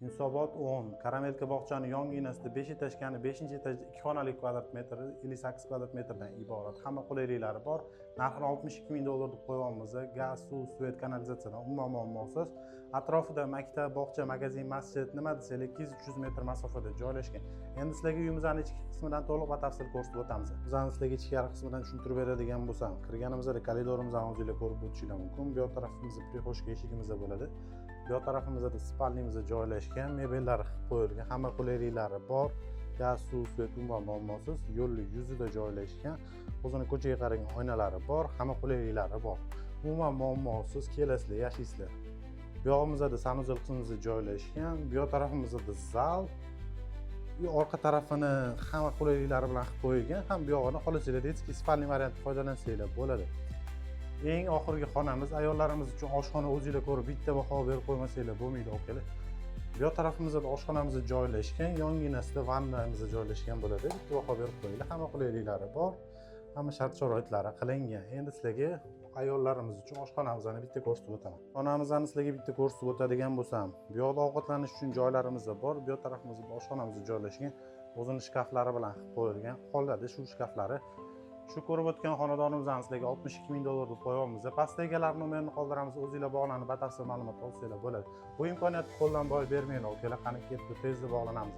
Yunusobod 10, Karamelka bog'chani yonginasida, 5 этажка ni 5 etajda 2 xonali, kvadrat metri 58 kvadrat metrdan iborat. Hamma qulayliklari bor. Narxini 62 ming dollar deb qo'yyapmiz. Gaz, suv, свет, kanalizatsiyadan umuman muammosiz. Atrofida maktab, bog'cha, magazin, masjid, nima desanglar, 200-300 metr masofada joylashgan. Endi sizlarga uyimizni ichki qismidan to'liq batafsil ko'rsatib o'tamiz. Bizani sizlarga ichkari qismidan tushuntirib beradigan bo'lsam, kirganimizda koridorimizni o'zinglar ko'rib o'tishinglar mumkin. Bu yoq tarafimizda прихожка eshigimiz bo'ladi. Bu yoq tarafimizda спальня miz joylashgan, mebellar qilib qo'yilgan, hamma qulayliklari bor. Gaz, suv, свет umuman muammosiz. Yo'lni yuzida joylashgan, o'zini ko'chaga qaragan oynalari bor, hamma qulayliklari bor. Umuman muammosiz kelasizlar, yashaysizlar. Bu yog'imizda санузел qismimiz joylashgan, bu yoq tarafimizda zal. Bu orqa tarafini hamma qulayliklari bilan qilib qo'yilgan, ham bu yog'ini xohlasanglar детский спальный variantda foydalansanglar bo'ladi. Eng oxirgi xonamiz ayollarimiz uchun oshxona. O'zinglar ko'rib bitta baho berib qo'ymasanglar bo'lmaydi, akalar. Bu yoq tarafimizda oshxonamiz joylashgan, yonginasida vannamiz joylashgan bo'ladi. Bitta baho berib qo'yinglar, hamma qulayliklari bor, hamma shart sharoitlari qilingan. Endi sizlarga ayollarimiz uchun oshxonamizni bitta ko'rsatib o'taman. Xonamizni sizlarga bitta ko'rsatib o'tadigan bo'lsam, bu yoqda ovqatlanish uchun joylarimiz bor, bu yoq tarafimizda oshxonamiz joylashgan, o'zini shkaflari bilan qilib qo'yilgan. Qoladi shu shkaflari. Shu ko'rib o'tgan xonadonimizni sizlarga 62 ming dollar deb qo'yyapmiz. Pastda egalari nomerini qoldiramiz, o'zinglar bog'lanib, batafsil ma'lumot olsanglar bo'ladi. Bu imkoniyatni qo'ldan boy bermanglar, akalar. Qani, ketdi, tezda bog'lanamiz.